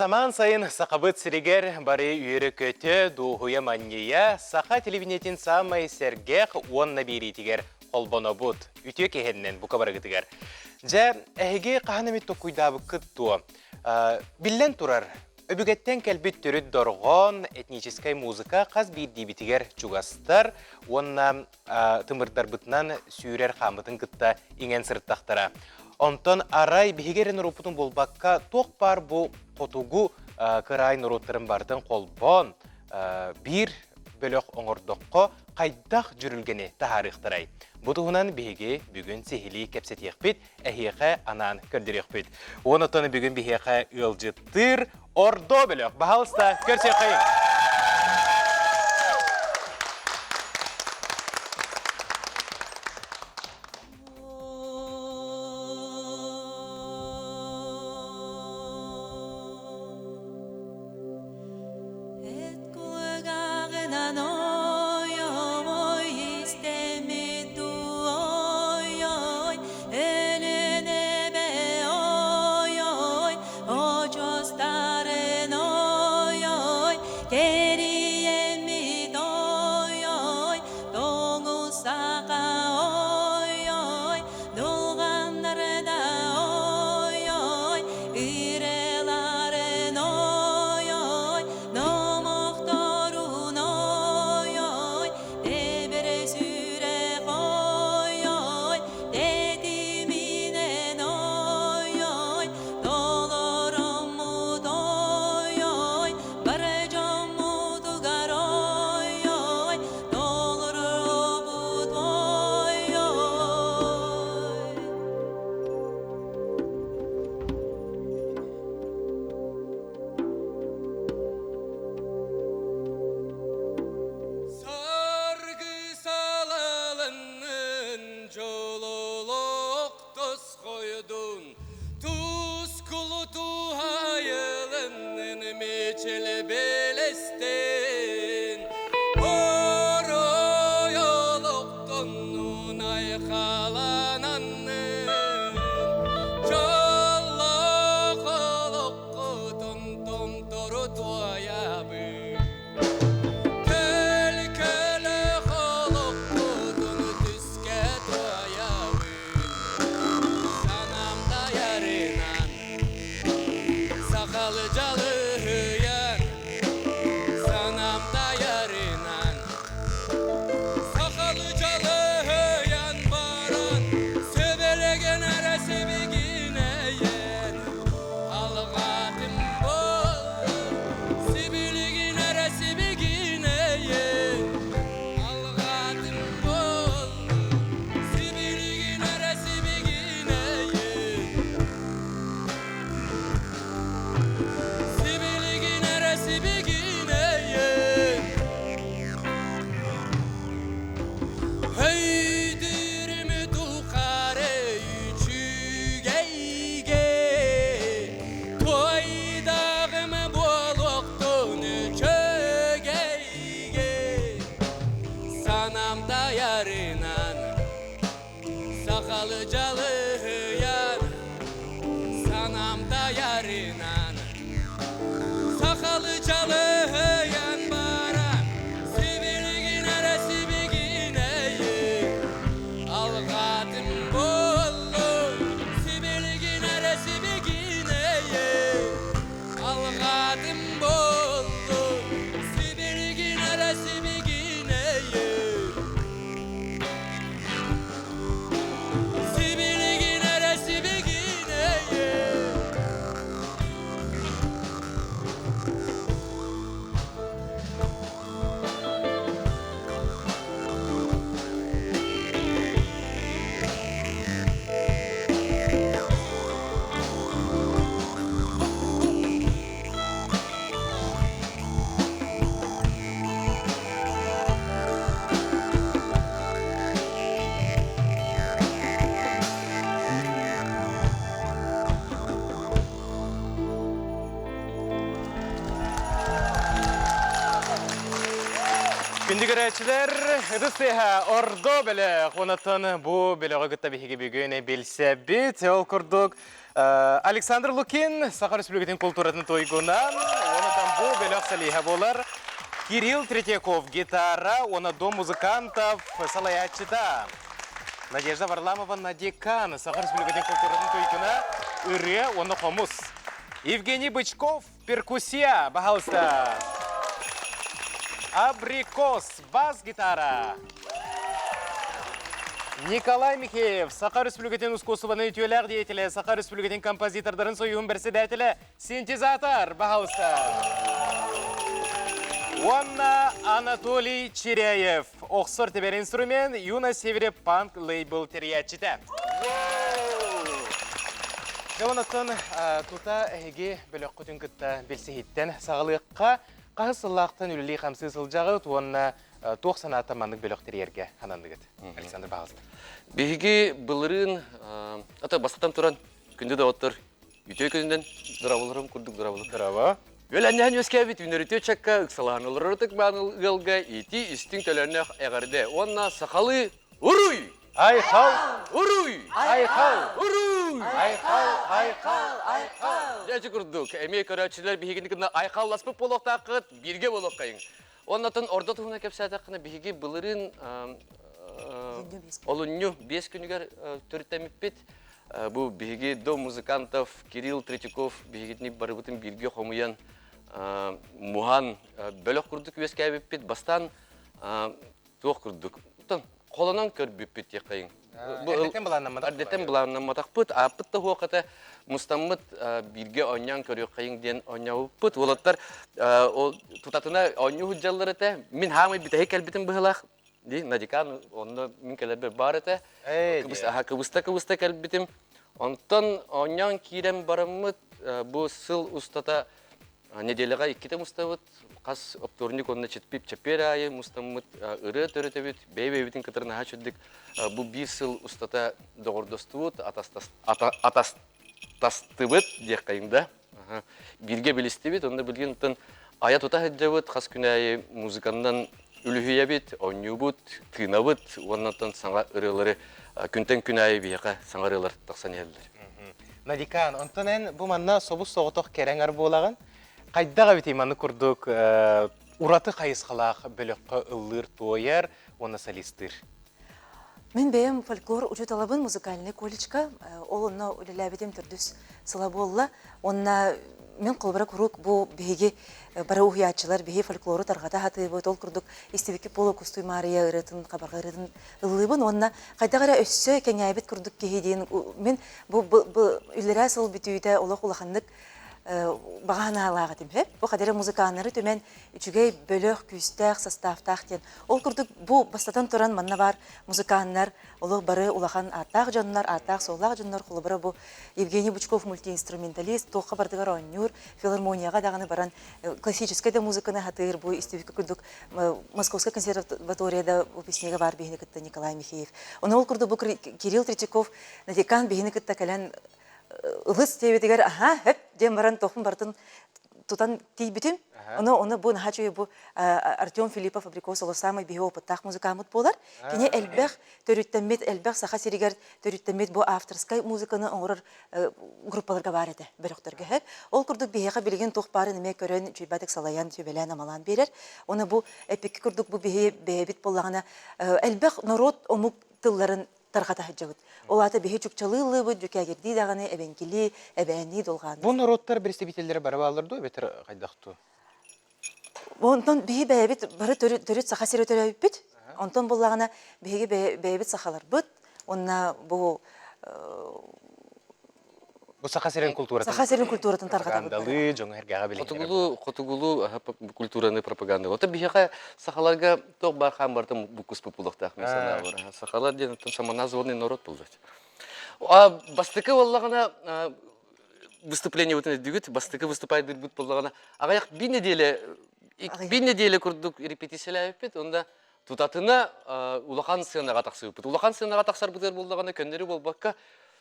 Самаан сайын Сахабыт сиригэр бары үөрэ-көтө, дуоһуйа манньыйа, саха телевидениетин саамай сэргэх уонна биэриитигэр холбонобут. Үтүө киһиннэн бука барыгытыгар. Дьэ, эһиги хаһан эмит токкуйдаабыккыт дуо? Биллэн турар, өбүгэттэн кэлбит төрүт дорҕоон, этническэй музыка хас биирдиибитигэр чугастар уонна тымырдарбытынан сүүрэр хааммытын кытта иҥэн сырыттахтара. Онтон арай биһиги эрэ норуоппутун буолбакка, туох баар бу хотугу кыраай норуоттарын барытын холбоон, биир бөлөх оҥордоххо хайдах дьүрүлгэни таһаарыахтарай? Бу туһунан биһиги бүгүн сиһилии кэпсэтиэхпит, эһиэхэ анаан көрдөрүөхпүт. Уон оттон бүгүн биһиэхэ ыалдьыттыыр Ордо бөлөх. Баһалыста, көрсүөххэйиҥ! Эт кулгааҕынан ой-ой истэммит ой-ой Өлүнэбэ ой-ой очостарын ой-ой кэрийэммит ой-ой тоҥусаха ой-ой дулҕаннарда ой-ой ырыаларын ой-ой номохторун ой-ой тэбэрэ сүрэх ой-ой тэтиминэн ой-ой толороммут ой-ой бары дьоммутугар ой-ой толоробут ой-ой. Саргы салалыннын дьололоох тосхойдун, тускулу туһайылыннын мичил белестин, орой олохтоннун айхалананнын, дьоллоох олоххутун томтору туойабын. Көл-көлөх олохпутун түскэ туойабын. Санаам тайарынан сахалы дьалыһыйан, санаам тайарынан сахалы дьалыһыйан баран, сөбөлөгөн эрэ сибигинэйэн, алҕаатым буоллун, сибилигин эрэ сибигинэйэн, алҕаатым буоллун, сибилигин эрэ сибигинэйэн. Сибилигин эрэ сибигинэйэн. Өйдүүрүм тухары үчүгэйгэ, туойдаҕым буолуохтун үчүгэйгэ. Санаам таярынан, сахалы дьалыһыйан, санаам таярынан, Сахалы чалыһыйан баран, сибилигин эрэ сибигинэйин, алҕаатым буоллун, сибилигин эрэ сибигинэйин, алҕаатым буоллун, сибилигин эрэ сибигинэйин. Сибилигин. Күндү көрөөччүлэр, ытыс тыаһа ордо бөлөх. Онтон бу бөлөҕү кытта биһиги бүгүн билсэбит. Ол курдук Александр Лукин Саха Республикатын култууратын туйгунан, онтон бу бөлөх солиһа буолар. Кирилл Третьяков гитара, уонна Дом музыкантов салайааччыта. Надежда Варламова Надекан Саха Республикатын култууратын туйгуна, ырыа уонна хомус. Евгений Бычков Перкуссия, пожалуйста. Абрикос, бас-гитара. Николай Михеев, Саха Республикатын искусствоны үтүөлээх деятеле, Саха Республикатын композитордарын союһун председателя, синтезатор, пожалуйста. Уонна Анатолий Чиряев, охсор тебер инструмент, Юна Севере панк лейбл тэрийээччитэ. Дьэ, онтон тута эһиги бөлөххүтүн кытта билсиһиттэн саҕалыахха. Хаһыс сыллаахтан үлэлии-хамсыы сылдьаҕыт уонна туох санаата маннык бөлөх тэрийэргэ ананныгыт? Александр Павлович. Биһиги былырыын, ата бастатан туран, күндү доҕоттор, үтүө күнүнэн дырабыларым курдук дырабылар. Дыраба. Үөлэннэһэн үөскээбит үнөрүтүө чакка ыксалаһан олорор ытык мааны ыалга ити истиҥ төлөннөөх эҕэрдэ уонна сахалыы уруй! Айхал! Уруй! Айхал! Уруй! Айхал! Айхал! Айхал! Дьэ курдук, эмиэ көрөөччүлэр биһигини кытта айхалласпыт буолуохтааххыт, бииргэ буолуоххайыҥ. Оннотон ордо туһунан кэпсээтэххинэ, биһиги былырыын олунньу 5 күнүгэр төрүттэммиппит. Бу биһиги Дом музыкантов Кирилл Третьяков биһигитини барыбытын бииргэ хомуйан, муһан, бөлөх курдук үөскээбиппит. Бастаан туох курдук, холонон көрбүппүт диэххэйиҥ. Эрдэттэн былааннамматах. Эрдэттэн былааннамматахпыт, ааппыт да суох этэ. Мустаммыт бииргэ оонньоон көрүөххэйиҥ диэн оонньообуппут. Уолаттар ол тутатына оонньуу сылдьаллар этэ. Мин хаамай бүтэһик кэлбитим быһыылаах. Ди Надикан онно мин кэлэрбэр баар этэ. Кыбыста-кыбыста кэлбитим. Онтон оонньоон киирэн бараммыт бу сыл устата неделяҕа иккитэ мустабыт. Хас оптуорунньук уонна чэппиэр аайы мустаммыт ырыа төрөтөбүт, бэйэ-бэйэбитин кытары наһаа үчүгдүк бу биир сыл устата доҕордостубут, атастастыбыт диэххэйиҥ да. Бииргэ билистибит, онно билигин оттон айа тута сылдьабыт, хас күн аайы музыканнан үлүһүйэбит, оонньуубут, тыынабыт уонна оттон саҥа ырыалары күнтэн күн аайы биһиэхэ саҥа ырыалар тахсан иһэллэр. Надикан, онтон эн бу манна собус-соҕотох кэрэҥ буолаҕын. Хайдах эбитий маннык курдук ураты хайысхалаах бөлөххө ыллыыр-туойар уонна солистыыр? Мин бэйэм фольклор учууталабын музыкальнай колледжка. Ол онно үлэлээбитим төрдүс сыла буолла. Уонна мин холобура куруук бу биһиги бары уһуйааччылар биһи фольклору тарҕата сатыыбыт. Ол курдук истибикки Поло Кустуй Маарыйа ырыатын, хабарҕа ырыатын ыллыыбын уонна хайдах эрэ өссө кэҥээбит курдук киһи диэн мин бу үллэрээ сыл бүтүүтэ олох улаханнык баҕа санаалаах этим сөп. Бу хадары музыкааннары түмэн үчүгэй бөлөх, күүстээх, составтаах диэн. Ол курдук бу бастатан туран манна баар музыкааннар олох бары улахан ааттаах дьоннор, ааттаах-суоллаах дьоннор холобура бу Евгений Бучков мультиинструменталист, туохха бардыгар оонньуур, филармонияҕа даҕаны баран классическай да музыканы сатыыр, бу истибиккэ курдук Московскай консерваторияда выпускнига баар биһини кытта Николай Михеев. Ону ол курдук бу Кирилл Третьяков декан биһини кытта кэлэн ылыс диэбитигэр аһаа хөп диэн баран туохпун барытын тутан тиийбитим. Ону ону бу наһаа үчүгэй бу Артем Филиппов Абрикос олус саамай биһи опыттаах музыкааммыт буолар. Кини элбэх төрүттэммит, элбэх Саха сиригэр төрүттэммит бу авторскай музыканы оҥорор группаларга баар этэ, бөлөхтөргө сөп. Ол курдук биһиэхэ билигин туох баарын эмиэ көрөн, үчүгэйдик салайан, сүбэлээн-амалаан биэрэр. Уонна бу эппикки курдук бу биһи бэйэбит буоллаҕына элбэх норуот омук тылларын тарҕата сылдьабыт. Ол аата биһи чукчалыы ыллыыбыт, дьүкээгирдии даҕаны, эбэҥкилии, эбээннии дулҕаанныы. Бу норуоттар представителлэрэ бары бааллар дуо эбэтэр хайдах дуу? Онтон биһи бэйэбит бары төрүт, төрүт саха сирэ төрөөбүппүт. Онтон буллаҕына биһиги бэйэбит сахаларбыт уонна бу Бу Саха сирин култууратын Саха сирин культуратын тарҕатабыт. Пропагандалыы, дьоҥу эргэҕэ билиһиннэрэ. Хотугулуу, хотугулуу культураны пропагандалыы. Ото биһиэхэ сахаларга туох баар хаан барыта буккуспут буолуохтаах мин санаабар. Сахалар диэн оттон самоназванный народ буоллар. Бастакы буоллаҕына выступлениебытын өйдүүгүт, бастакы выступайдыырбыт буоллаҕына аҕыйах биир неделя биир неделя курдук репетициялээбиппит, онда тутатына улахан сыанаҕа тахсыбыппыт. Улахан сыанаҕа тахсарбытыгар буоллаҕына көннөрү буолбакка.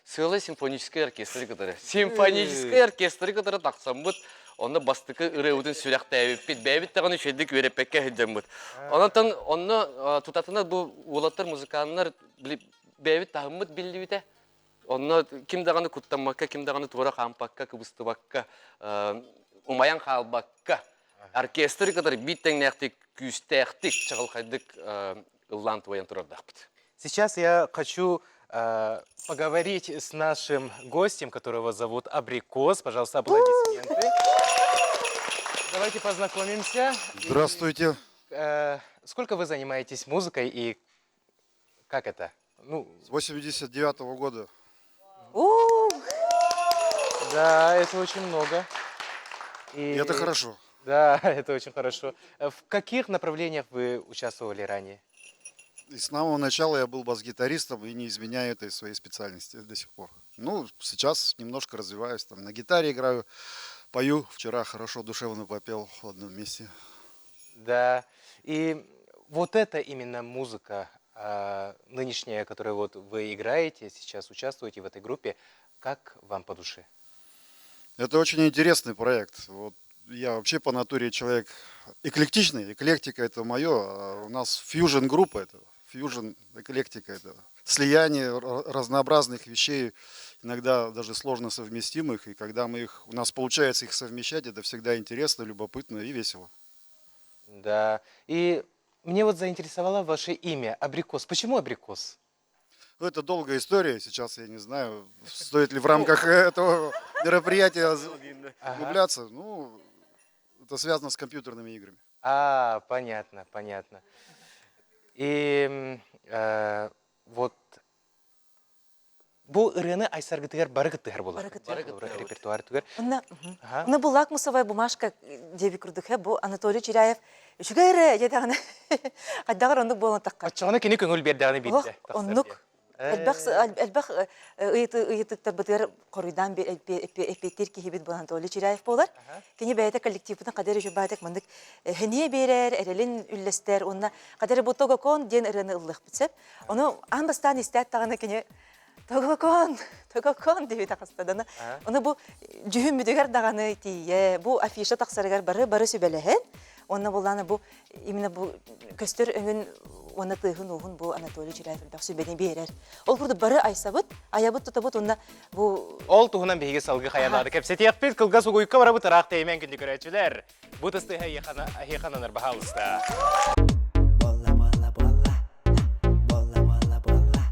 Сыалай симфоническай оркестры кытары. Симфоническай оркестры кытары тахсаммыт, онно бастакы ырыабытын сүрэхтээбиппит. Бэйэбит даҕаны үчүгэйдик үөрэппэккэ сылдьаммыт. Онон онно тутатына бу уолаттар, музыканнар бэйэбит таһыммыт биллибитэ. Онно ким даҕаны куттаммакка, ким даҕаны туора хаампакка, кыбыстыбакка, умайан хаалбакка, оркестры кытары биир тэҥнээхтик, күүстээхтик, чаҕылхайдык ыллаан туойан турардаахпыт. Сейчас я хочу поговорить с нашим гостем, которого зовут Абрикос. Пожалуйста, аплодисменты. Давайте познакомимся. Здравствуйте. Сколько вы занимаетесь музыкой и как это? Ну, С 89 -го года. Да, это очень много. И это хорошо. Да, это очень хорошо. В каких направлениях вы участвовали ранее? И с самого начала я был бас-гитаристом и не изменяю этой своей специальности до сих пор. Ну, сейчас немножко развиваюсь, там на гитаре играю, пою. Вчера хорошо душевно попел в одном месте. Да, и вот это именно музыка нынешняя, которую вот вы играете, сейчас участвуете в этой группе, как вам по душе? Это очень интересный проект. Вот я вообще по натуре человек эклектичный, эклектика это мое. А у нас фьюжн группа, это фьюжн эклектика, это слияние разнообразных вещей, иногда даже сложно совместимых, и когда мы их, у нас получается их совмещать, это всегда интересно, любопытно и весело. Да, и мне вот заинтересовало ваше имя, Абрикос. Почему Абрикос? Ну, это долгая история, сейчас я не знаю, стоит ли в рамках этого мероприятия углубляться. Ну, это связано с компьютерными играми. А, понятно, понятно. И вот бу ырыаны айсаргытыгар бары кыттыһар буолар. Бары кыттыһар. Репертуар түгэр. Онна Онна бу лакмусовая бумажка диэби курдук бу Анатолий Чиряев үчүгэй эрэ диэтэҕинэ хайдаҕар оннук буолан тахха. Оччоҕуна кини көҥүл биэрдэҕинэ биирдэ. Оннук. Элбэх элбэх ыйытыктарбытыгар хоруйдаан эппиэттиир киһибит бу Анатолий Чиряев буолар. Кини бэйэтэ коллективпытын хадыр үчүгэй маннык хэниэ биэрэр, эрэлин үллэстэр уонна хадыр бу тогокон диэн ырыаны ыллыахпыт сөп. Ону аан бастаан истээт даҕаны кини Тогокон, тогокон диэбитэ хастадана. Ону бу дьүһүммүтүгэр даҕаны тиийэ, бу афиша тахсарыгар бары-бары сүбэлэһэн, уонна буллаана бу именно бу көстөр өҥүн уонна тыаһын-ууһун бу Анатолий Чиряев элбэх сүбэни биэрэр. Ол курдук бары айсабыт, айабыт тутабыт уонна бу Ол туһунан биһиги салгыы хайанаады кэпсэтиэхпит, кылгас угуйка барабыт ыраах тэйимэн күндү көрөөччүлэр. Бу тыстыһа эһиэхэ баһаалыста. Буолла, буолла, буолла. Буолла, буолла, буолла.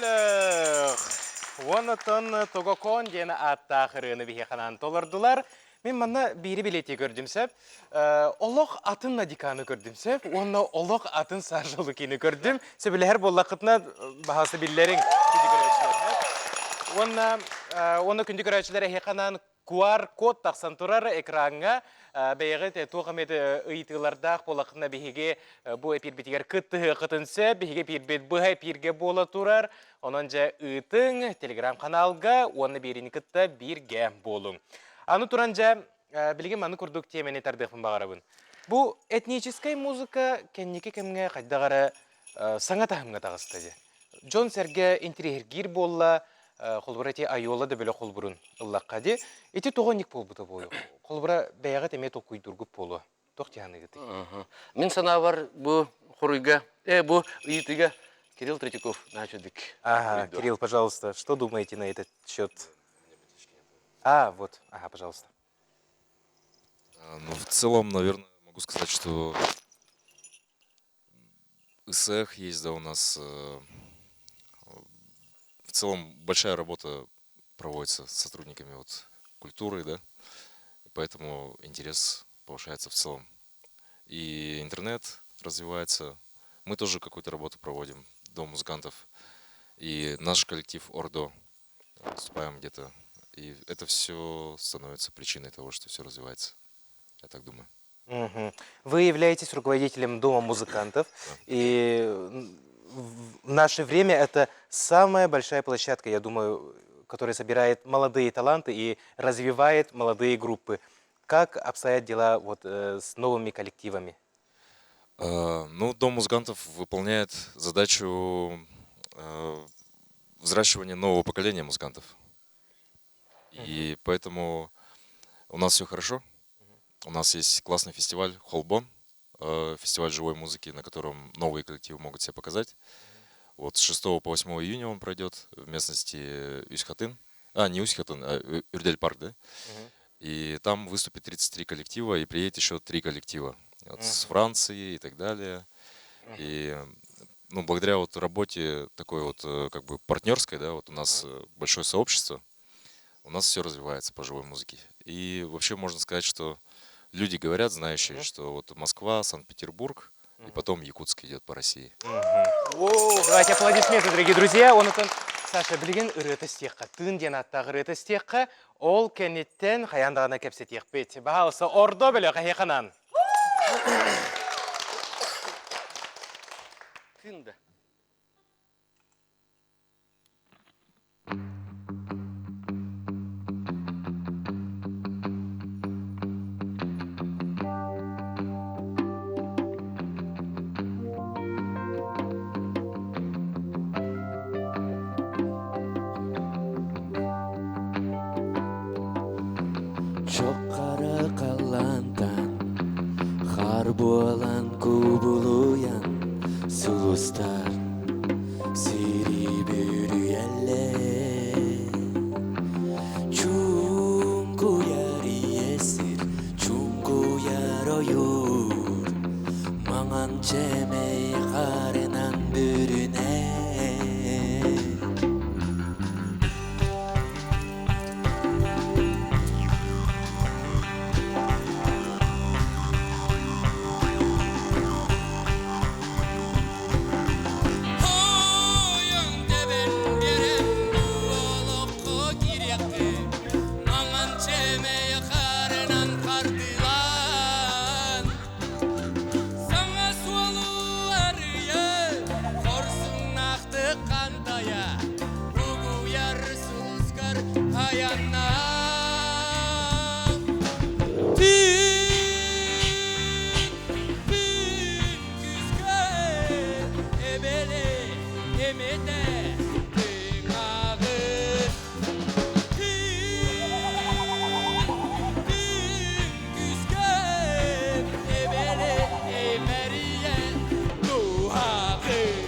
бөлөх! Уоннаттан Тогокон диэн ааттаах ырыаны биһиэхэ толордулар. Мин манна биири билиэтии көрдүм сөп. Олох атын Надиканы көрдүм сөп. Уонна олох атын Саша Лукины көрдүм. Сөбүлэһэр буоллаххытына баһаалыста биллэриҥ күндү көрөөччүлэр. Уонна уонна күндү көрөөччүлэр эһиэхэ анаан QR-код тахсан турар экраҥҥа бэйэҕит туох эмит ыйытыылардаах буоллаххытына биһиги бу эпиирбитигэр кыттыһыаххытын сөп. Биһиги эпиирбит быһа эпииргэ буола турар. Онон дьэ ыытыҥ телеграм-ханаалга уонна биэриини кытта бииргэ буолуҥ. Аны туран дьэ билигин маннык курдук тиэмэни тардыахпын баҕарабын. Бу этническэй музыка кэнники кэмҥэ хайдах эрэ саҥа таһымҥа таҕыста дии. Дьон-сэргэ интириэһиргиир буолла, холобура ити Айола да бөлөх холбурун ыллахха дии. Ити тоҕо инник буолбута буолуо? Холобура бэйэҕит эмиэ толкуйдуургут буолуо. Туох дии саныыгытый? Мин санаабар бу хоруйга, бу ыйытыыга Кирилл Третьяков начальник. Ага, Кирилл, пожалуйста, что думаете на этот счет? А, вот, ага, пожалуйста. Ну, в целом, наверное, могу сказать, что ИСЭХ есть, да, у нас в целом большая работа проводится с сотрудниками вот культуры, да, и поэтому интерес повышается в целом. И интернет развивается, мы тоже какую-то работу проводим, Дом музыкантов, и наш коллектив Ордо выступаем где-то. И это все становится причиной того, что все развивается. Я так думаю. Мгм. Вы являетесь руководителем Дома музыкантов, и в наше время это самая большая площадка, я думаю, которая собирает молодые таланты и развивает молодые группы. Как обстоят дела вот с новыми коллективами? Ну, Дом музыкантов выполняет задачу взращивания нового поколения музыкантов. И поэтому у нас все хорошо. У нас есть классный фестиваль «Холбон», фестиваль живой музыки, на котором новые коллективы могут себя показать. Вот с 6 по 8 июня он пройдет в местности Усть-Хатын. А, не Усть-Хатын, а Үрдэл-парк, да? И там выступит 33 коллектива, и приедет еще 3 коллектива. Вот с Франции и так далее. И ну, благодаря вот работе такой вот как бы партнерской, да, вот у нас большое сообщество, у нас все развивается по живой музыке. И вообще можно сказать, что люди говорят, знающие, что вот Москва, Санкт-Петербург, и потом Якутск идет по России. Давайте аплодисменты, дорогие друзья. Онтон Саша билигин ырыата истиэххэ, тыын диэн ааттаах ырыата истиэххэ, ол кэнниттэн хайаан даҕаны кэпсэтиэхпит. Баһаалыста, Ордо бөлөх эһиэхэ Тыын да. Чох хара халлаантан хаар буолан кубулуйан сулустар сири бүрүйэллэр Чуҥкуйар ийэ сир, чуҥкуйар ойуур маҥан чэмэй хаарынан бүрүнэр. Ойон тэбэн биэрэн бу олоххо киириэххэ маҥан чэмэй хаарынан хардыылаан саҥа суолу арыйа хорсуннаахтык хантайа угуйар сулускар айаннаан Түүн, түүн күүскэ эбэлэ эмэтэ тыҥаҕын. Түүн, түүн күүскэ эбэлэ эмэрийэ дууһаҕын.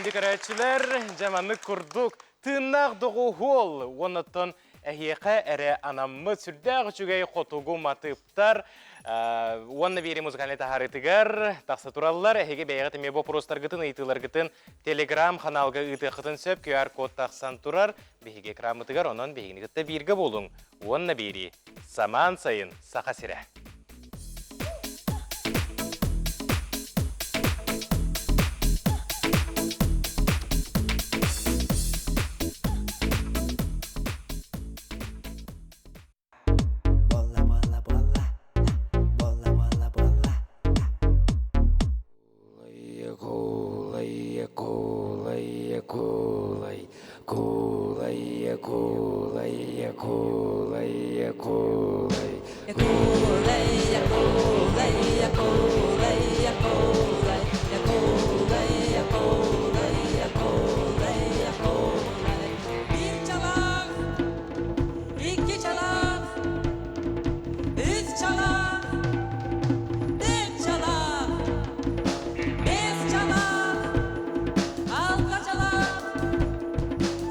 Күндү көрөөччүлэр, дьэ маннык курдук тыыннаах доҕуһуол уонна эһиэхэ эрэ анаммыт сүрдээх үчүгэй хотугу матыыптар уонна биэри музыкальнай таһаарыытыгар тахса тураллар. Эһиги бэйэҕит эмиэ боппуруостаргытын, ыйытыыларгытын телеграм-ханаалга ыытыаххытын сөп. QR-код тахсан турар. Биһиги экраммытыгар онон биһигини кытта бииргэ буолуҥ. Уонна биэрии. Самаан сайын Саха сирэ. Буолла, буолла, буолла, буолла, буолла, буолла. Куулай, куулай, куулай, куулай, куулай, куулай, куулай. Куулай, куулай, куулай, куулай, куулай, куулай, куулай, куулай. Bir çalar, iki çalar, üç çalar, dört çalar, beş çalar, алта çalar,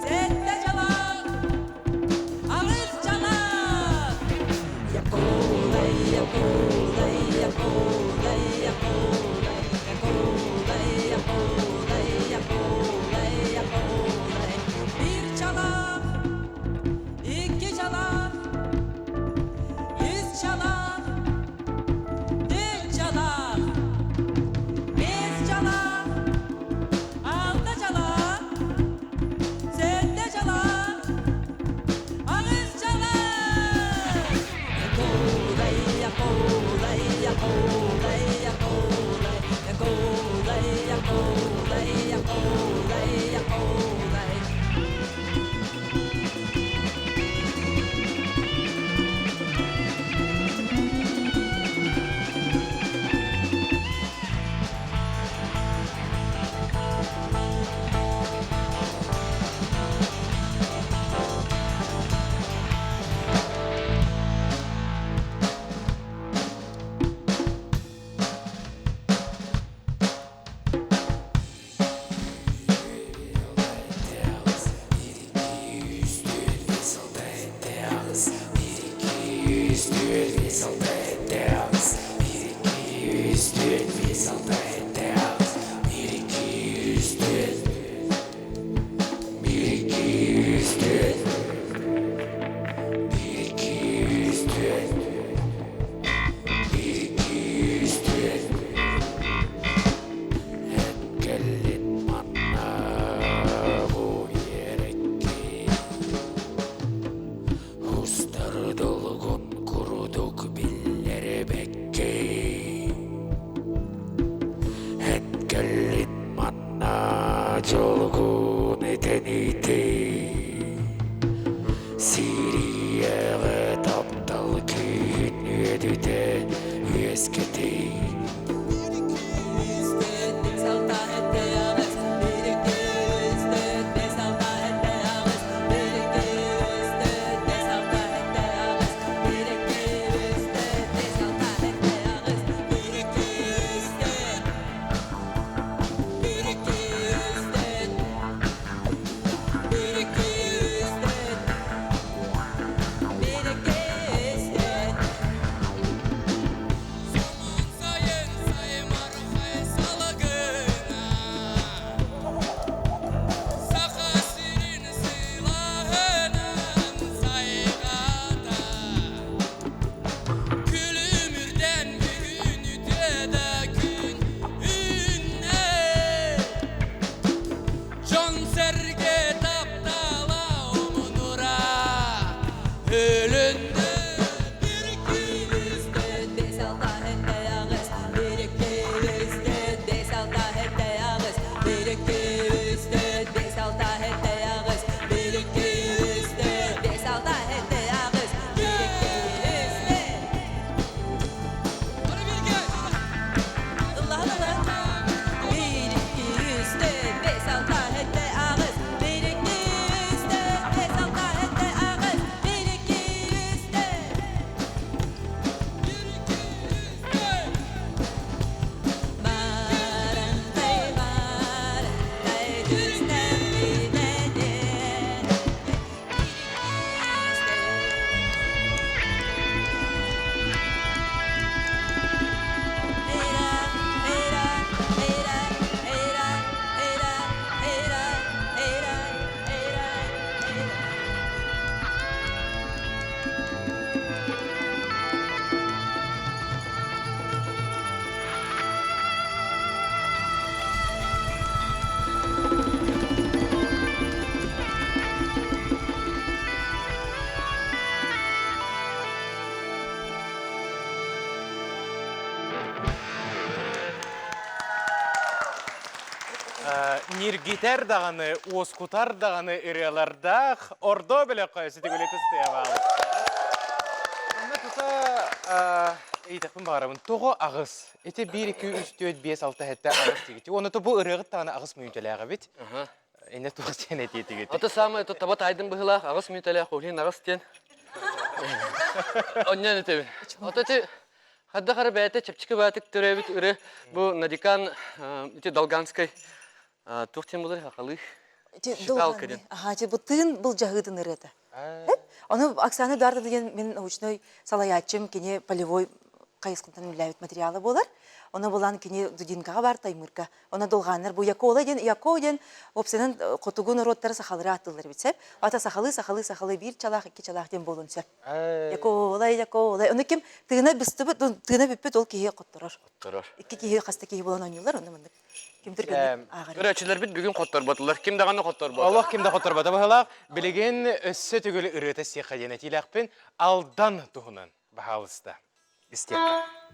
сэттэ çalar, аҕыс çalar. Куулай, куулай, куулай, куулай, куулай, куулай, куулай, куулай. Bir çalar, iki çalar, üç çalar, dört çalar, beş çalar, алта çalar, сэттэ çalar, аҕыс çalar. Куулай, куулай, куулай, куулай, куулай, куулай, куулай, куулай. Кэллин манна бу иэрэкки Устар долгун курдук биллибэт. ньиргитэр даҕаны, уоскутар даҕаны ырыалардаах Ордоо бөлөххө сүтүгүлү тыстыа баалык. Онно тута ыйытыахпын баҕарабын. Тоҕо аҕыс? Ити 1, 2, 3, 4, 5, 6, 7, аҕыс диигит. Уонна бу ырыаҕыт даҕаны аҕыс мүнүүтэлээх эбит. Инне туох диэн этиэтигит? Ото самое то таба тайдым быһылаах аҕыс мүнүүтэлээх улин аҕыс диэн. Онньон этэбин. Ото ти Хайдах эрэ бэйэтэ чэпчэки баатык төрөөбүт ыры бу Надикан ити Долганскай туох диэн буолар хахалыы считалка диэн. Аха, бу тыын былдьаһыытын ырыата. Ону Оксана Эдуардовна диэн мин научнай салайааччым кини полевой хайысхатынан үлэлээбит материала буолар. Ону булан кини Дудинкаҕа бар Таймырга. Ону долгааннар бу Якола диэн Яко диэн уопсайынан хотугу норуоттары сахалары ааттыыллар эбит сөп. Ата сахалыы сахалыы сахалыы биир чалаах икки чалаах диэн буолуон сөп. Яколай Яколай. Ону ким тыына быстыбыт, тыына бүппүт ол киһи хотторор. Хотторор. Икки киһи хаста киһи буолан оонньуулар, онно маннык ким түргэнник ааҕар. Көрөөччүлэрбит бүгүн хотторботулар. Ким даҕаны хотторбото. Олох ким да хотторбото быһылаах. Билигин өссө төгүл ырыата сиэххэ диэн этиилээхпин. Алдан туһунан баһаалыста. Истиэххэ.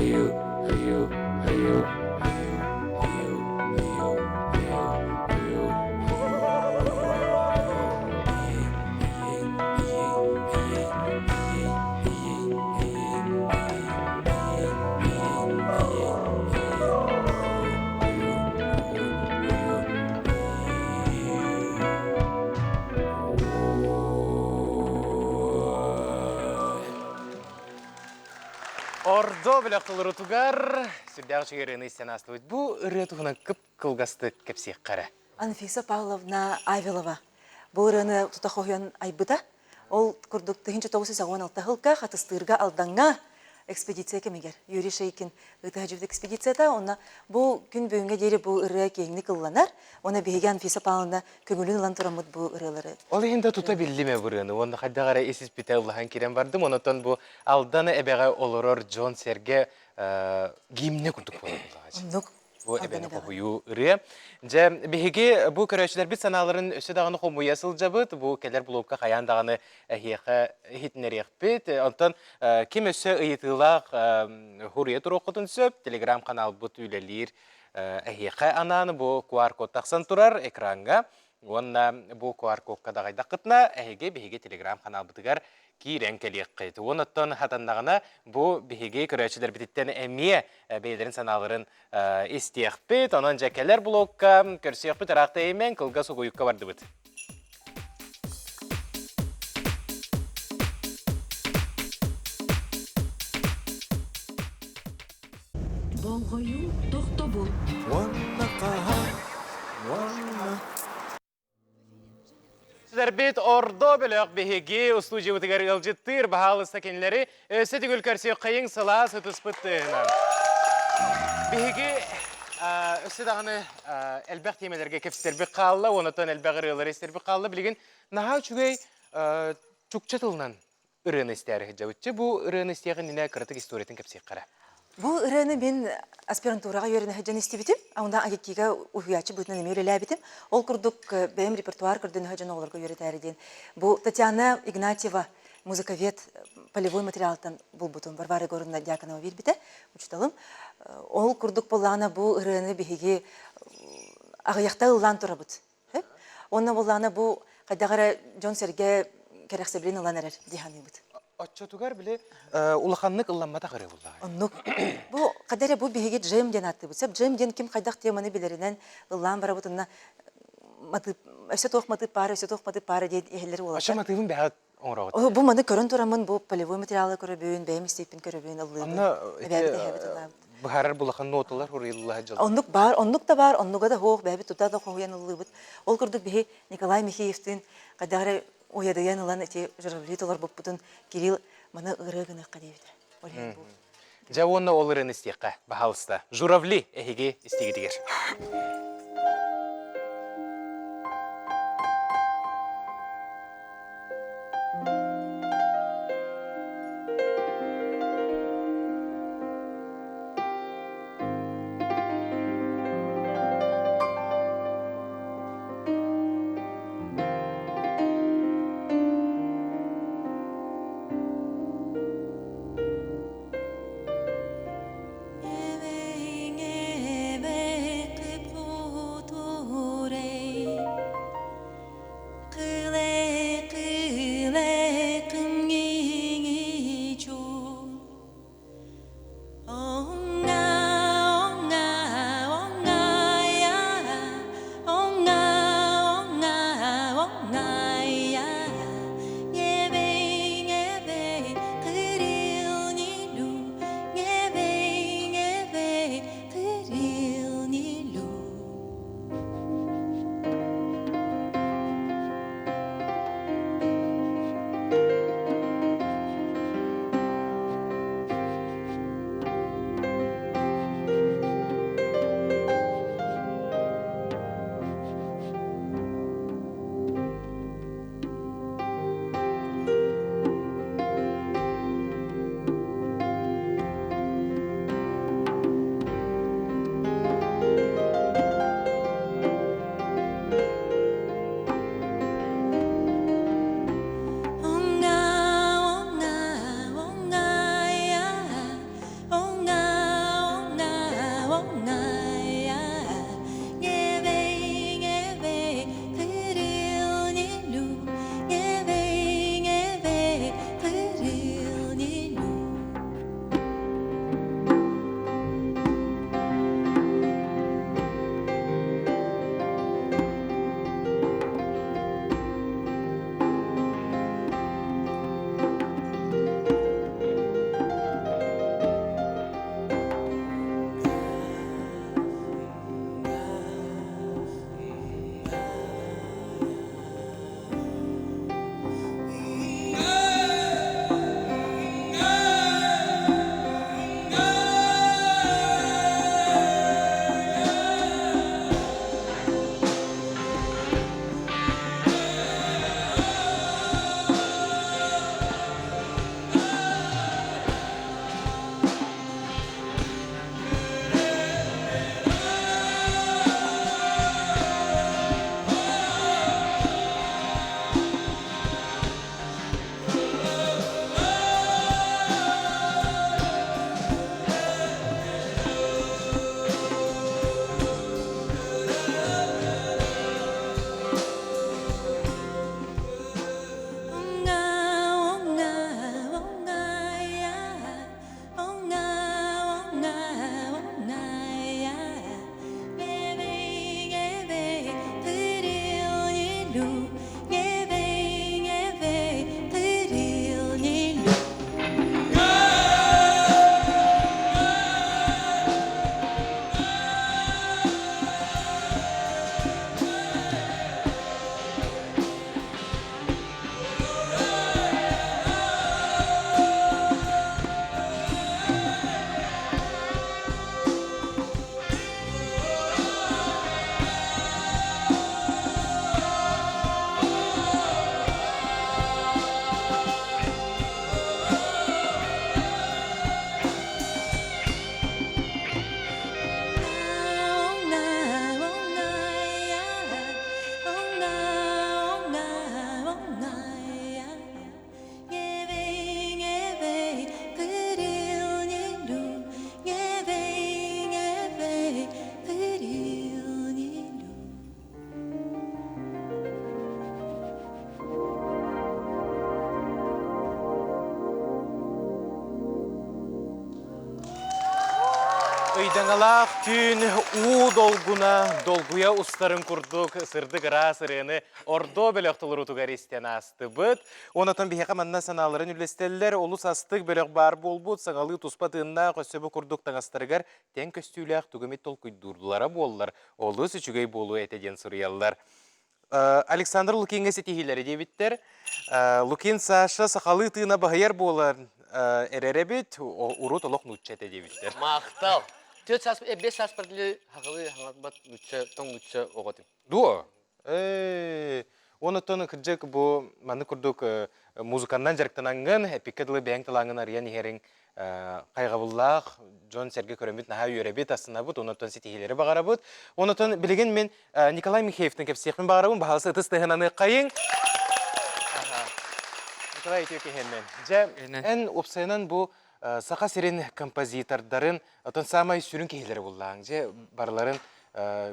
Айы, айы, айы, айы, айы, айы, айы, айы, Ордо бөлөх толорутугар сүрдээх үчүгэй ырыаны истэн аастыбыт. Бу ырыа туһунан кып-кылгастык кэпсиэххэ эрэ. Анфиса Павловна Авелова бу ырыаны тута хоһуйан айбыта. Ол курдук 1986 сылга Хатыстыырга Алдаҥҥа экспедиция кэмигэр Юрий Шейкин ыыта сылдьыбыт экспедицията. Онно бу күн бүгүҥҥэ диэри бу ырыа киэҥник ылланар. Уонна биһиги Анфиса Павловна көҥүлүн ылан тураммыт бу ырыалары. Ол иһин да тута биллим бу ырыаны. Уонна хайдах эрэ ис-испитэ ыллаһан киирэн бардым. Онотон бу Алдан эбэҕэ олорор дьон-сэргэ гимнэ курдук буолар Оннук. Бу эбэни хоһуйуу ырыа. Дьэ, биһиги бу көрөөччүлэрбит санааларын өссө даҕаны хомуйа сылдьабыт. Бу кэлэр блокка хайаан даҕаны эһиэхэ иһитиннэриэхпит. Онтон ким өссө ыйытыылаах хуруйа туруоххутун сөп. Телеграм-каналбыт үлэлиир эһиэхэ анаан бу QR-код тахсан турар экраҥҥа. Уонна бу QR-кодка даҕайдаххытына, эһиги биһиги телеграм-каналбытыгар киирэн кэлиэххит. Уонуттан хатаннаҕына, бу биһиги көрөөччүлэрбититтэн эмиэ бэйэлэрин санааларын истиэхпит. Онон дьэ кэлэр блокка көрсүөхпүт ыраахта эймэн кылгас угуйукка бардыбыт. Болҕойуу тохтобул. Уонна хаһан, уонна Сэрбит ордо бөлөх биһиги устуудьубутугар ыалдьыттыыр баһаалыста кинилэри өссө төгүл көрсүөххэйиҥ сылаас ытыспыт тыаһынан. Биһиги өссө даҕаны элбэх тиэмэлэргэ кэпсэтэрбит хаалла, онтон элбэх ырыалары истэрбит хаалла. Билигин наһаа үчүгэй чукча тылынан ырыаны истээри сылдьабытчы. Бу ырыаны истиэх иннинэ кыратык историятын кэпсиэххэ эрэ. Бу ырыаны мин аспирантураҕа үөрэнэ сылдьан истибитим. Онно АГИКИга уһуйааччы быһыытынан эмиэ үлэлээбитим. Ол курдук бэйэм репертуар көрдөнө сылдьан оҕолорго үөрэтээри диэн. Бу Татьяна Игнатьева музыковед полевой материалтан булбутум. Варвара Егоровна Дьяконова биэрбитэ, учууталым. Ол курдук буоллаҕына бу ырыаны биһиги аҕыйахта ыллаан турабыт. Уонна буоллаҕына бу хайдах эрэ дьон-сэргэ кэрэхсэбилин ылан эрэр дии саныыбыт. Оччотугар били улаханнык ылламматах ырыа буоллаҕа. Оннук. Бу хайдах эрэ бу биһиги джем диэн ааттыыбыт. Сөп джем диэн ким хайдах теманы билэринэн ыллаан барабыт уонна матыып өссө туох матыып баара, өссө туох матыып баара диэн иһэллэр уолаттар. Оччо матыыбын бэҕэ оҥороҕут. Бу маны көрөн тураммын бу полевой материалы көрөбүн, бэйэм истииппин көрөбүн, ыллыыбын. Онно Эбээбит эһэбит ыллаабыт. быһаарар булахан ноталар хуруйулла дьыл. Оннук баар, оннук да баар, оннуга да суох, бэйэбит тута да хоһуйан ыллыыбыт. Ол курдук биһи Николай Михеевтыын хайдах эрэ уйадыйан ылан ити журавли толорбуппутун Кирилл маны ырыа гыныахха диэбитэ. Ол иһин бу. Дьэ уонна ол ырыаны истиэххэ, баһаалыста. Журавли эһиги истигитигэр. Ыйдаҥалаах түүн уу долгуна долгуйа устарын курдук сырдык ыраас ырыаны ордо бөлөх толоруутугар истэн аастыбыт. Онотон биһиэхэ манна санааларын үллэстэллэр. Олус астык бөлөх баар буолбут, саҥалыы туспа тыыннаах өссө бу курдук таҥастарыгар тэҥ көстүүлээх тугу эмит толкуйдууллара буоллар, олус үчүгэй буолуо этэ диэн суруйаллар. Александр Лукиҥҥа ситиһиилэри диэбиттэр. Лукин Саша сахалыы тыына баһыйар буолан эрэр эбит, урут олох нуучча этэ диэбиттэр. Махтал. Түөрт саас, бес сааспар диэри сахалыы хаҥарбат нуучча, тоҥ нуучча оҕо этим. Дуо? Ээ, онуттан кырдьык бу маннык курдук музыканнан дьарыктанаҥҥын, эпиккэ дылы бэйэҥ талааҥҥын арыйан иһэриҥ хайҕабыллаах, дьон-сэргэ көрөммүт наһаа үөрэбит, астынабыт, онуттан ситиһиилэри баҕарабыт. Онуттан билигин мин Николай Михеевтэн кэпсиэхпин баҕарабын, баһаалыста ытыс тыаһынаныаххайыҥ. Николай үтүө киһинэн. Дьэ, эн уопсайынан бу Саха сирин композитордарын, оттон саамай сүрүн киһилэри буллааҥ. Дьэ, барыларын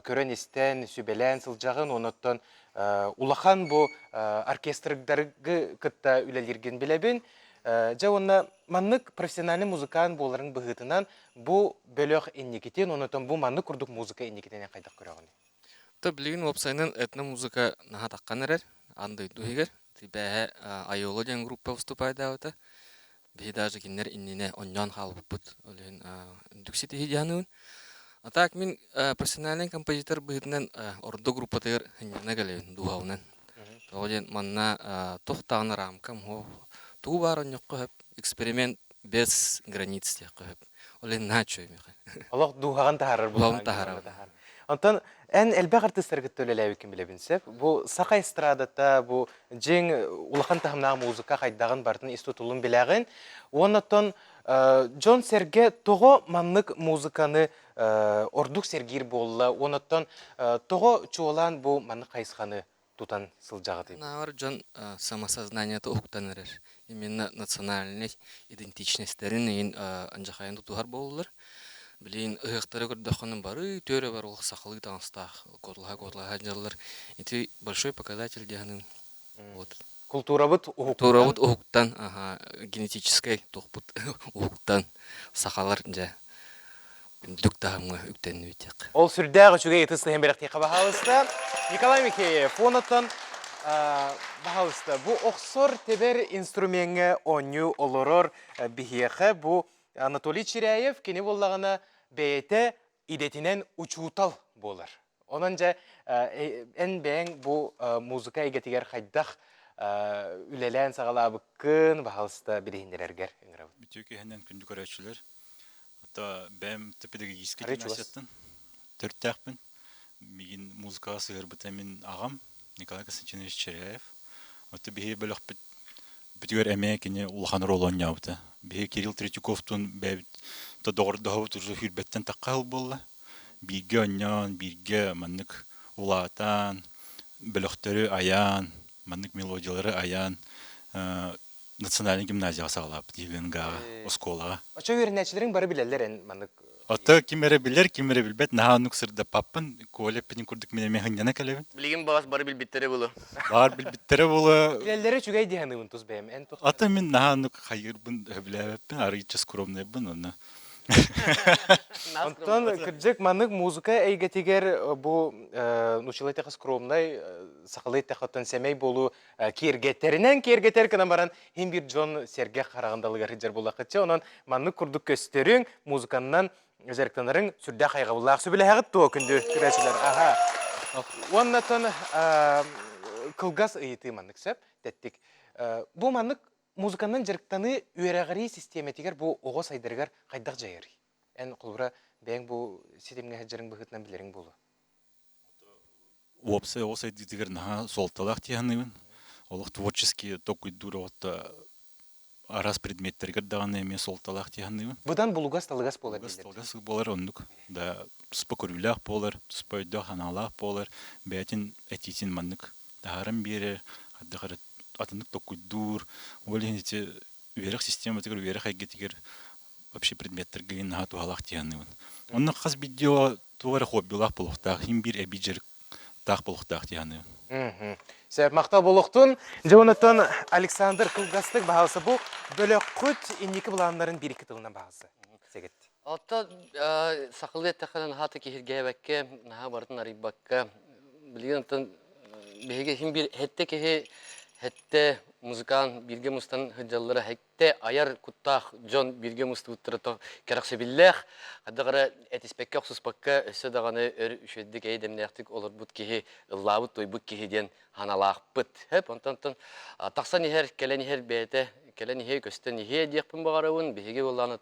көрөн-истэн, сүбэлээн сылдьаҕын, онуттан улахан бу оркестрдаргы кытта үлэлииргин билэбин. Дьэ уонна маннык профессиональный музыкант буоларыҥ быһыытынан бу бөлөх инникитин, онотон бу маннык курдук музыка инникитин эн хайдах көрөҕүнүй? То билигин уопсайынан этно-музыка наһаа таххан эрэр, аан дойду иһигэр. Бээһэ Айола диэн группа выступайдаабыта. Биһи даже кинилэр иннинэ онньоон хаалбыппыт. Ол иһин үрдүк ситиһии дьаһаныбын. А так мин профессиональный композитор быһыытынан ордо группатыгар сынньана кэлэбин дууһабынан. Тоҕо диэн манна туох даҕаны рамка тугу баар онньоххо сөп эксперимент без границ диэххэ сөп. Ол иһин наһаа үчүгэй миэхэ. Олох дууһаҕын таһаарар Дууһабын таһаарабын. Онтон эн элбэх артыыстары кытта үлэлээбиккин билэбин сөп. Бу саха эстрадата, бу дьиҥ улахан таһымнаах музыка хайдаҕын барытын ис тутулун билэҕин. Уонна дьон-сэргэ тоҕо маннык музыканы ордук сэргиир буолла? Уонна тоҕо чуолаан бу маннык хайысханы тутан сылдьаҕытый? Наавар дьон самосознаниета уһуктан эрэр. Именно национальнай идентичностарын иһин андьахайан тутуһар буоллулар. Билигин ыһыахтары көрдөххүнэ бары түөрэ бар олох сахалыы таҥастаах куоталаһа-куоталаһа дьаллар. Ити большой показатель диэхинин вот. Култуурабыт уһуктан. Култуурабыт уһуктан, аха, генетическэй туохпут уһуктан сахалар дьэ үрдүк таһымҥа үктэннибит Ол сүрдээх үчүгэй ытыс тыһын бэлэхтиэххэ баһаалыста. Николай Михеев, фонуттан баһаалыста, бу охсор тэбэр инструмеҥҥа оонньуу олорор биһиэхэ бу Анатолий Чиряев кини буоллаҕына бэйэтэ идэтинэн учуутал буолар. Онон дьэ эн бэйэҥ бу музыка эйгэтигэр хайдах үлэлээн саҕалаабыккын баһаалыста билиһиннэрэргэр ыҥырабын. Үтүө киһинэн күндү көрөөччүлэр. Ото бэйэм педагогическай гимназияттан төрүттээхпин. Миигин музыкаҕа сыһыарбыта мин аҕам Николай Константинович Черяев. Ото биһиги бөлөхпүт бүтүгэр эмиэ кини улахан оруолу оонньообута. Биһиги Кирилл Третьяковтуун бэйэбит доҕордоһобут уже сүүрбэттэн тахха сыл буолла. Бииргэ оонньоон, бииргэ маннык улаатан, бөлөхтөрү айаан, маннык мелодиялары айаан национальнай гимназияҕа саҕалаабыт ЕГНГ-ҕа, оскуолаҕа. Оччо үөрэнээччилэриҥ бары билэллэр эн маннык Ото ким эрэ билэр, ким эрэ билбэт, наһаа оннук сырдаппаппын. Коля эппитин курдук мин эмиэ сынньана кэлэбин. Билигин баҕас бары билбиттэрэ буолуо. Баар билбиттэрэ буолуо. Билэллэрэ үчүгэй дии саныыбын тус бэйэм. Эн туох Ата мин наһаа оннук хайыырбын сөбүлээбэппин, арыйча скромнайбын онно. Онтон кырдьык маннык музыка эйгэтигэр бу нууччалыы эттэххэ скромнай, сахалыы эттэххэ оттон сэмэй буолуу киэргэтэринэн киэргэтэр гынан баран иһин биир дьон сэргэх хараҕын далыгар сылдьар буоллаххытча онон маннык курдук көстөрүҥ музыканнан дьарыктанарыҥ сүрдээх хайҕабыллаах сөбүлэһэҕит дуо күндү көрөөччүлэр аха уоннатан кылгас ыйытыы маннык сөп тэттик бу маннык музыканнан дьарыктаныы үөрэҕирии систиэмэтигэр бу оҕо сайдарыгар хайдах дьайарый эн холобура бэйэҥ бу ситимҥэ сылдьарыҥ быһыытынан билэриҥ буолуо Уопсай оҕо сайдыытыгар наһаа суолталаах дии саныыбын. Олох творческий толкуйдуур оҕото араас предметтэригэр даҕаны эмиэ суолталаах дии саныыбын. Быдан булугас-талыгас буолар дииллэр. Булугас-талыгас буолар оннук. Да туспа көрүүлээх буолар, туспа өйдөөх-санаалаах буолар, бэйэтин этиитин маннык таһааран биэрэр, хайдах эрэ атыннык толкуйдуур. Ол иһин ити үөрэх систематыгар, үөрэх эйгэтигэр вообще предметтэргэ наһаа туһалаах дии саныыбын. Онно хас биирдии оҕо туох эрэ хоббилаах буолуохтаах, иһин биир эбии дьарыктаах буолуохтаах дии саныыбын. Сөп, махтал буолуохтун. Дьэ, онтон Александр кылгастык баһаалса бу бөлөххүт инники былааннарын биир-икки тылынан баһаалса. Сэгит. Оттон сахалыы эттэххинэ наһаа да киһиргээбэккэ, наһаа барытын арыйбакка, билигин оттон биһиги иһин биир сэттэ киһи, сэттэ музыкант бииргэ мустан сылдьаллара, сэттэ айар куттаах дьон бииргэ мустубуттара кэрэхсэбиллээх. Хайдах эрэ этиспэккэ, охсуспакка өссө даҕаны өр үчүгэйдик, эйэ-дэмнээхтик олорбут киһи, ыллаабыт-туойбут киһи диэн ханалаахпыт. Хөп, онтон тахсан иһэр, кэлэн иһэр бэйэтэ кэлэн иһиэ, көстөн иһиэ диэхпин баҕарабын. Биһиги буоллаан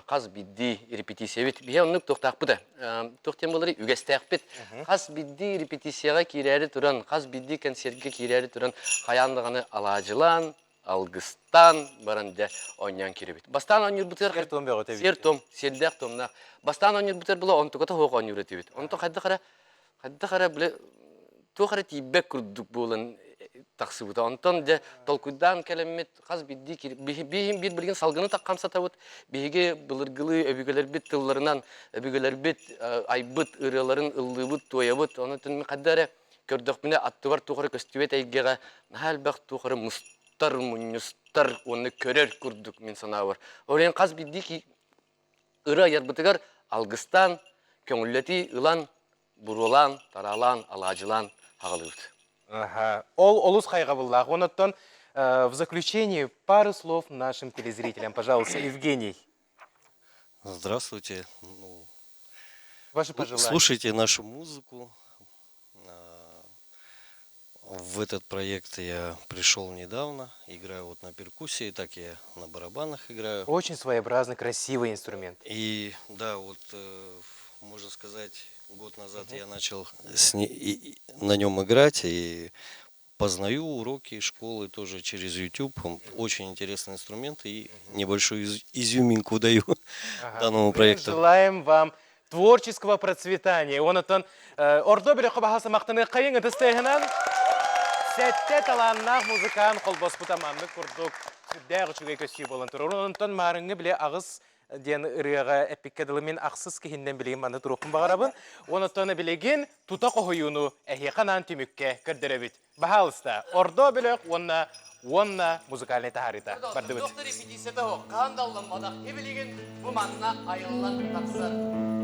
хас биирдии репетициябит биһи оннук туохтаахпыт ээ туох диэн буоларый үгэстээхпит хас биирдии репетицияҕа киирээри туран хас биирдии концертгэ киирээри туран хайаан даҕаны алаадьылаан алгыстаан баран дьэ оонньоон киирэбит бастаан оонньуурбутугар сиэр-туом бөҕөтө сиэр-туом сиэрдээх туомнаах бастаан оонньуурбутугар була онтуката суох оонньуур этибит онтон хайдах эрэ хайдах эрэ били туох эрэ тиийбэт курдук буолан тахсыбыта. Онтон дьэ толкуйдаан кэлэммит хас биирдии биһин биир билигин салгыны хамсатабыт. Биһиги былыргылыы өбүгэлэрбит тылларынан өбүгэлэрбит айбыт ырыаларын ыллыыбыт, туойабыт. Онон мин хайда эрэ көрдөхпүнэ аттыбар туох эрэ көстүбэт эйгэҕэ наһаа элбэх туох эрэ мустар, мунньустар уонна көрөр курдук мин санаабар. Ол иһин хас биирдии ырыа айарбытыгар алгыстаан, көҥүллэтии ылан буруолаан, тараалаан, алаадьылаан аҕалыбыт. Ага. Ол олус хайҕабыллаах. Онон в заключении пару слов нашим телезрителям, пожалуйста, Евгений. Здравствуйте. Ну, Ваши пожелания. Слушайте нашу музыку. В этот проект я пришел недавно, играю вот на перкуссии, так я на барабанах играю. Очень своеобразный, красивый инструмент. И да, вот можно сказать, год назад я начал с не, и, на нем играть и познаю уроки школы тоже через YouTube. Очень интересный инструмент и небольшую изюминку даю ага. данному проекту. Желаем вам творческого процветания. Онон ордо бөлөххө баһа махтаныаххайыҥ ытыс тыаһынан сэттэ талааннаах музыкант холбоспута маннык курдук сүрдээх үчүгэй көстүү буолан турар. Онтон маарыҥҥы били аҕыс диэн ырыаҕа эппиккэ дылы мин ахсыс киһиннэн билигин манна туруохпун баҕарабын. Онтон билигин тута хоһуйууну эһиэхэ анаан түмүккэ көрдөрөбүт. Баһаалыста, ордо бөлөх уонна уонна музыкальнай таһаарыыта бардыбыт. Доктор репетицията суох, хаһан да алламматах. Ибилигин бу манна айыллан тахсар.